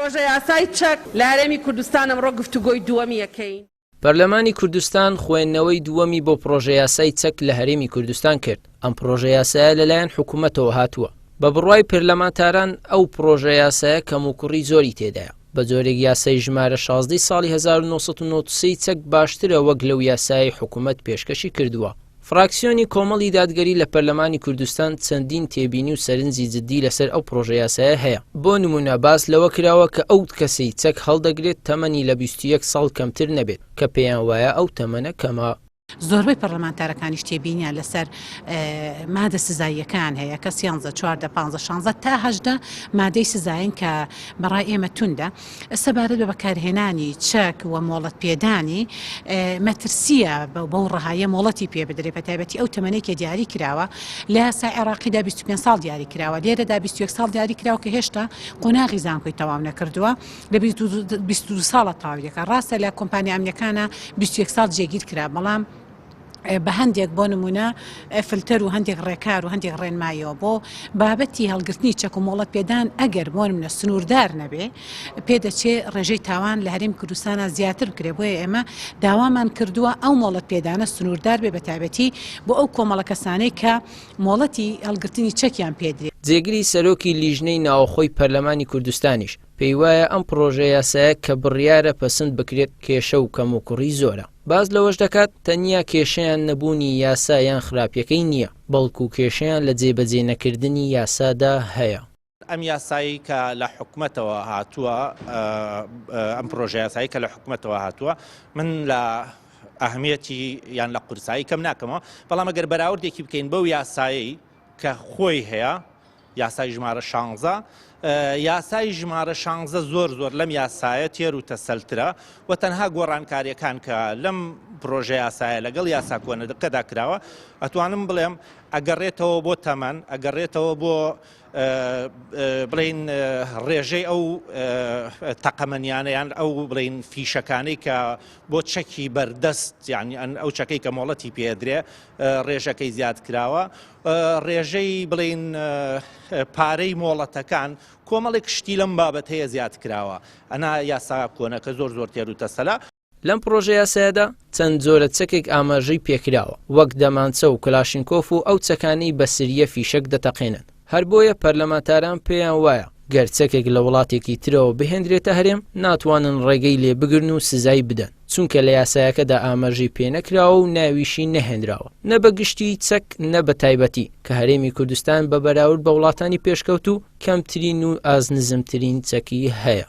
پڕۆژەیاسای چەک لە هەرێمی کوردستان ئەمڕۆ گفتوگۆی دووەمی ئەکەین. پەرلەمانی کوردستان خوێندنەوەی دووەمی بۆ پڕۆژەیاسای چەک لە هەرێمی کوردستان کرد، ئەم پڕۆژەیاسایە لەلایەن حکومەتەوە هاتووە، بە بڕوای پەرلەمانتاران ئەو پڕۆژەیاسایە کەموکوڕی زۆری تێدایە، بە جۆرێک یاسای ژمارە 16 ساڵی 1993 ی چەک باشترە وەک لەو یاسایەی حکومەت پێشکەشی کردووە. فراکسیۆنی کۆمەڵی دادگەری لە پەرلەمانی کوردستان چەندین تێبینی و سەرنجی جددی لەسەر ئەو پڕۆژەیاسایە هەیە، بۆ نموونە باس لەوە کراوە کە ئەو کەسەی چەک هەڵدەگرێت تەمەنی لە 21 ساڵ کەمتر نەبێت، کە پێیان وایە ئەو تەمەنە کەمە. زۆربەی پەرلەمانتارەکانیش تێبینیان لەسەر مادە سزاییەکان هەیە کە سیانزە، چواردە، پانزە، شانزە تا هەژدە مادەی سزایین کە بەڕای ئێمە توندە. سەبارەت بە بەکارهێنانی چەک و مۆڵەت پێدانی، مەترسییە بەو ڕەهاییە مۆڵەتی پێ بدرێت، بەتایبەتی ئەو تەمەنەی کە دیاری کراوە لە یاسای عێراقیدا 25 ساڵ دیاری کراوە، لێرەدا 21 ساڵ دیاری کراوە کە هێشتا قۆناغی زانکۆی تەواو نەکردووە، لە 22 ساڵە تەواوی دەکات. ڕاستە لە کۆمپانیا ئەمنییەکانا 21 ساڵ جێگیر کرا، بەڵام بە هەندێک بۆ نمونە فلتەر و هەندێک ڕێکار و هەندێک ڕێنماییەوە بۆ بابەتی هەڵگرتنی چەک و مۆڵەت پێدان ئەگەر بۆ نمونە سنووردار نەبێ پێدەچێ ڕێژەی تاوان لە هەرێمی کوردستانە زیاتر بکرێ بۆیە ئێمە داوامان کردووە ئەو مۆڵەت پێدانە سنووردار بێ بە تایبەتی بۆ ئەو کۆمەڵە کەسانەی کە مۆڵەتی هەڵگرتنی چەکیان پێدرێ. جێگری سەرۆکی لیژنەی ناوەخۆی پەرلەمانی کوردستانیش پێیوایە ئەم پڕۆژەیاسایە کە بڕیارە پەسند بکرێت کێشە و کەموکوڕی زۆرە. باس لەوەش دەکات، تەنیا کێشەیان نەبوونی یاسا یان خراپیەکەی نییە، بەڵکو کێشەیان لە جێبەجێ نەکردنی یاسادا هەیە. ئەم یاسایەی کە لە حکومەتەوە هاتووە، ئەم پرۆژەیاسایەی کە لە حکومەتەوە هاتووە، من لە ئەهمیەتی یان لە قورسایی کەم ناکەمەوە، بەڵام ئەگەر بەراوردێکی بکەین بەو یاسایەی کە خۆی هەیە، یاسای ژمارە شانزە، یاسای ژمارە شانزە زۆر زۆر لەم یاسایە تێر و تەسەلترە و تەنها گۆڕانکاریەکان کە لەم پرۆژە یاسایە لەگەڵ یاسا کۆنەکەدا کراوە ئەتوانم بڵێم ئەگەڕێتەوە بۆ تەمەن ئەگەڕێتەوە بۆ بڵین ڕێژەی ئەو تەقەمەنیانە یان ئەو بڵین فیشەکانەی کە بۆ چەکی بەردەست یعنی ئەو چەکەی کە مۆڵەتی پێدرێ ڕێژەکەی زیاد کراوە ڕێژەی بڵێین پارەی مۆڵەتەکان کۆمەڵێک شتی لەم بابەتەیە زیاد کراوە ئەنا یاسا کۆنەکە زۆر زۆر تێر و تەسەلە. لەم پڕۆژە یاسایەدا چەند جۆرە چەکێک ئاماژەی پێکراوە وەک دەمانچە و کلاشینکۆف و ئەو چەکانەی بە سریە فیشەک دەتەقێنن، هەر بۆیە پەرلەمانتاران پێیان وایە گەر چەکێک لە وڵاتێکی ترەوە بهێندرێتە هەرێم ناتوانن ڕێگەی لێ بگرن و سزای بدەن چونکە لە یاسایەکەدا ئاماژەی پێنەکراوە و ناویشی نەهێنراوە نە بە گشتی چەک نە بە تایبەتی کە هەرێمی کوردستان بە بەراورد بە وڵاتانی پێشکەوتوو کەمترین و ئاست نزمترین چەکی هەیە.